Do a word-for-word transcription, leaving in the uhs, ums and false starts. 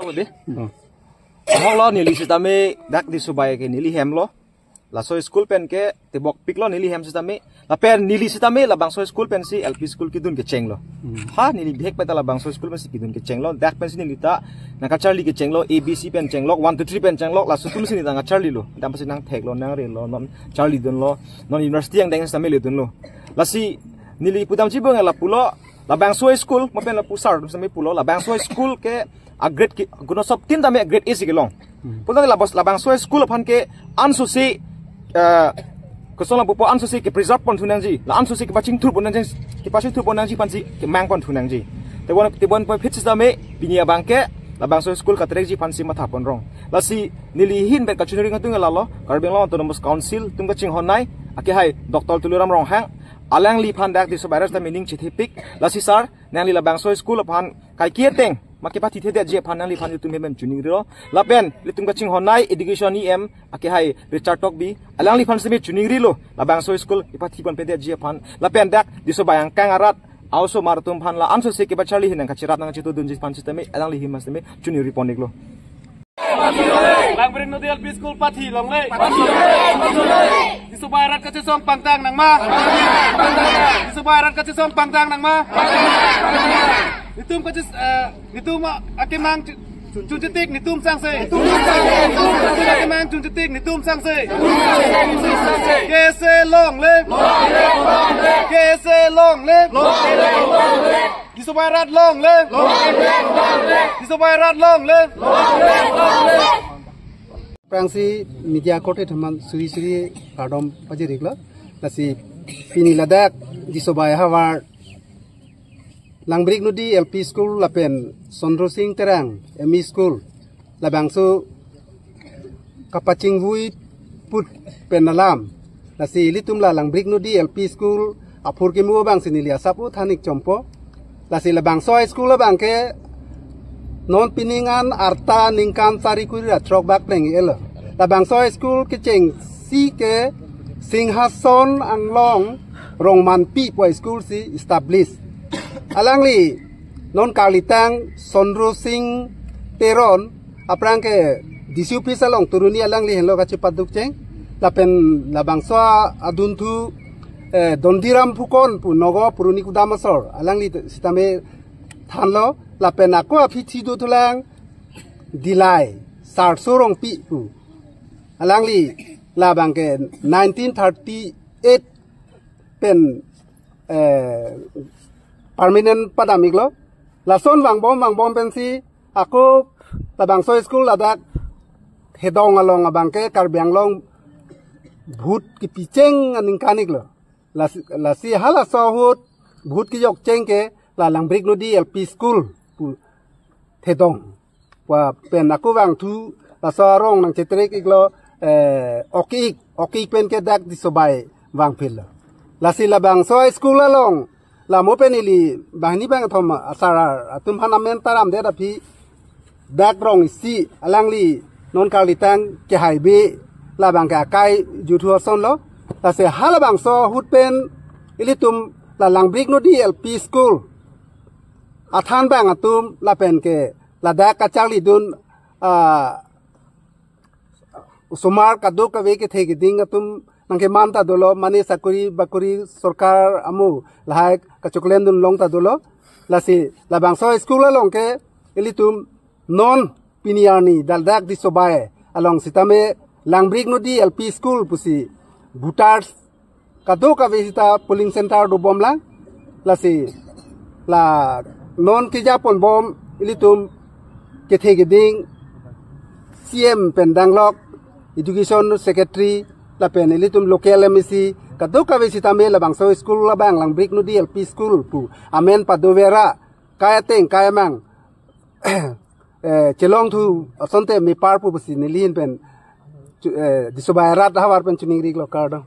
Lo de. Hmm. Ahok lo neli sitame dak Disobai ke neli hem lo. Laso school pen ke tebokpik lo neli hem sitame. Lapen neli sitame labangso school pensi L P school kedun kecheng lo. Hmm. Ha neli bihek pen ta labangso school pensi kedun kecheng lo. Dak pensi neli ta nangkacharli kecheng lo. A B C pen chenglok, one two three pen chenglok. Laso school si neli ta nangcharli lo. Dam pensi nangthek lo, nangre lo, non charlidun lo, non university angdeng sitame ledun lo. Lasi neli pudamji bung lapulo, labangso school, mo pen lapu sar sitame pulo, labangso school ke a grade ke, kuno sob tin tame a grade A si kelong. Hmm. Pulo labos, labangso school aphan ke ansose, eh, kosong lapupo ansose ke preserve pon thunangji, la ansose kepachingthur pon nangji, kepachingthur pon nangji aphansi kemang pon thunangji. Tebon, tebon pen phit sitame pini abang ke labangso school katrekji aphansi matha pon rong. Lasi neli ahin pen kachiningri atum ke lalo, Karbi Anglong Autonomous Council atum kachinghonnei, akehai Doctor Tuliram Ronghang, alangliphan dak Disobai arat sitame ning chethepik, lasi sar, nangli labangso school aphan kaike ateng ma kepathithedetji aphan nangliphan itum hem chiningrilo. Lapen ilitum kachinghonnei Education E M akehai Richard Tokbi, alangliphan sitame chiningrilo, labangso school kepathi ponpedetji aphan. Lapen dak Disobai angkang arat a-osomar atum aphan la ansose kepacharli hin nangkachirat nangkachitudunji aphan sitame alangli hem sitame chiningri pon-iklo. Langbrik Nodi L P School pathi longle. Disobai arat kachesong pangtang nangma. Disobai arat kachesong pangtang nangma. Itum kachis, eh, itum akemang chu-, chunchetik netum sangse. Itum akemang chunchetik netum sangse. Kese longle. Kese longle. Disobai arat longle. Disobai arat longle. Aphrangsi media korte atum aphan suri suri kardom pajir-iklo. Lasi pini ladak Disobai ahavar Langbrik Nodi L P School lapen Chandra Sing Terang M E School labangso kapachingvui put pen alam. Lasi ilitum la Langbrik Nodi L P School aphurkimo abangsi neli asap-o than-ik chompo. Lasi labangso high school abang ke non pining an arta ningkan sari kuri ra throk bak pleng-iklo. Labangso high school kechengsi ke Singhason Anglong Rongmanpi pu high school si establish. Alangli non karlitang Chandra Sing Teron, aphrang ke D C office along Toroni alangli henlo kachepaduk cheng. Lapen labangso adunthu, eh, Dondiram Phukon pu Nagaon Puruni Kudam asor, alangli sitame thanlo. Lapen ako aphi thi dothulang Dilai Sarso Rongpi pu, alangli labang ke nineteen thirty-eight pen, eh, permanent padam-iklo. Lason vangbom vangbom pensi ako labangso school ladak Thedong along abang ke Karbi Anglong vote kepicheng aningkan-iklo. Lasi, lasi halaso ahut vote kejokcheng ke la Langbrik Nodi L P School pu Thedong. Pu pen ako vangthu laso arong nangchetrek-iklo, eh, ok-ik, ok-ik pen ke dak Disobai vangphitlo. Lasi labangso high school along, la mo pen ili banghini bangkethom asar atum aphan amen taramdet aphi dak rong isi alangli non karlitang kehaibe labang ke akai juthu asonlo. Lasi halabangso ahut pen ilitum la Langbrik Nodi L P School athan bang atum lapen ke ladak kacharlidun, ah, osomar kadokave kethe keding atum nangkeman ta dolo, mane sakori bakori sorkar amo lahai kachoklem dunlong ta dolo. Lasi labangso school along ke ilitum non pini arni ladak Disobai along sitame Langbrik Nodi L P School pusi voters kadokave sita polling center dobomlang. Lasi la non keja ponbom ilitum kethe keding C M pen danglok, Education Secretary, lapen ilitum local M A C, kadokave sitame labangso school labang Langbrik Nodi L P School pu amen padovera, kai ateng kai amang, eh, chelongthu asonte mepar pu pusi neli ahin pen chu-, eh, Disobai arat ahavar pen chiningri-iklo, kardom.